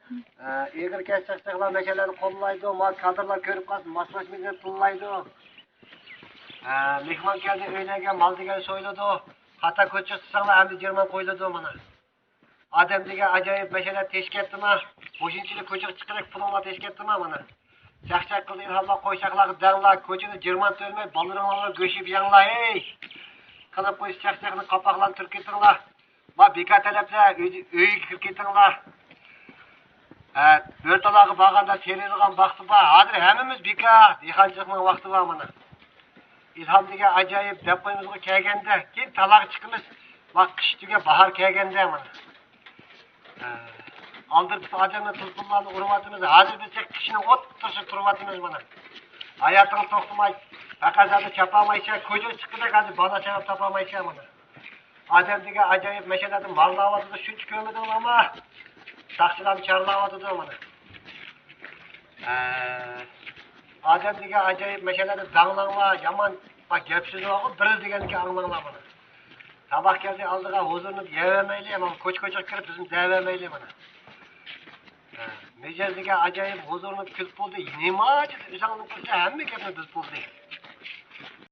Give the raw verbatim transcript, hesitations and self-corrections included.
ئېغىر كەش چاقچاقلار مەشەلەرنى قوللايدۇ، ما كادىرلار كۆرۈپ قالسا ماسلاشمىدىن تىللايدۇ. مېھمان كەلدى ئۆيلەرگە، مال دېگەن سويۇلىدۇ. خاتا كوچا چىقساڭلار ئەمدى جەرىمانە قويۇلىدۇ مانا. ئادەم دېگەن ئاجايىپ مەشەلەر تېشىپ كەتتىما؟ مۇشۇنچىلىك كوچىغا چىقىرىپ پۇلۇڭلار تېشىپ كەتتىما مانا؟ چاقچاق قىلدى ئىلھاملار، قوشاقلارغا دەڭلار، كوچىدا جىرمان تۆلىمەي، بالىلىرىڭلارغا گۆش يەپ يەڭلار، ھەي! قىلىپ قويسا چاقچاقنى قاپاقلارنى تۈرۈپ كېتىڭلار. ما بىكار تەلەپلەر، ئۆيدە، ئۆيگە كىرىپ كېتىڭلار. ھە، بۆرتالاغا بارغاندا تېرىيدىغان ۋاقتى بار. ھازىر ھەممىمىز بىكار، دېھقانچىلىقنىڭ ۋاقتى بار مانا. ئىلھام دېگەن ئاجايىپ دەپ قويىمىزغۇ كەلگەندە، كېيىن تالاغا چىقىمىز. ۋاق قىش تۈگەپ باھار كەلگەندە مانا. ھە. ئالدىرىپ ئادەمنى تۇلپۇنلارنى ئۇرۇۋاتىمىز. ھازىر بىز تېخى قىشنىڭ ئوتتۇرىسىدا تۇرۇۋاتىمىز مانا. ھاياتىڭ توختىماي، پەقەت زادى چاپالمايسەن، كوچىغا چىققۇدەك ھازىر بالا سەۋەب تاپالمايسەن مانا. ئادەم دېگەن ئاجايىپ مەشەلەردىن مارلاۋاتىدۇ، شۇنچە كۆرمىدىڭلارمۇ؟ ساقچىلارمۇ چارلاۋاتىدۇ مانا. ھە. ئادەم دېگەن ئاجايىپ مەشەلەردە داڭلاڭلار، يامان، بار گەپ سۆزى بارغۇ، بىرلا دېگەننى ئاڭلاڭلار مانا. تاماق كەلدى ئالدىغا، ھۇزۇرۇنى يەۋەرمەيلى، مانا كوچا-كوچىغا كىرىپ بىزنى دەۋەرمەيلى مانا. ھە. مىجەز دېگەن ئاجايىپ ھۇزۇرۇنى كۈلۈپ بولدى، نېمە ھاجەت ئۆزۈڭنى قىلسا ھەممە گەپنى بىلىپ بولدى.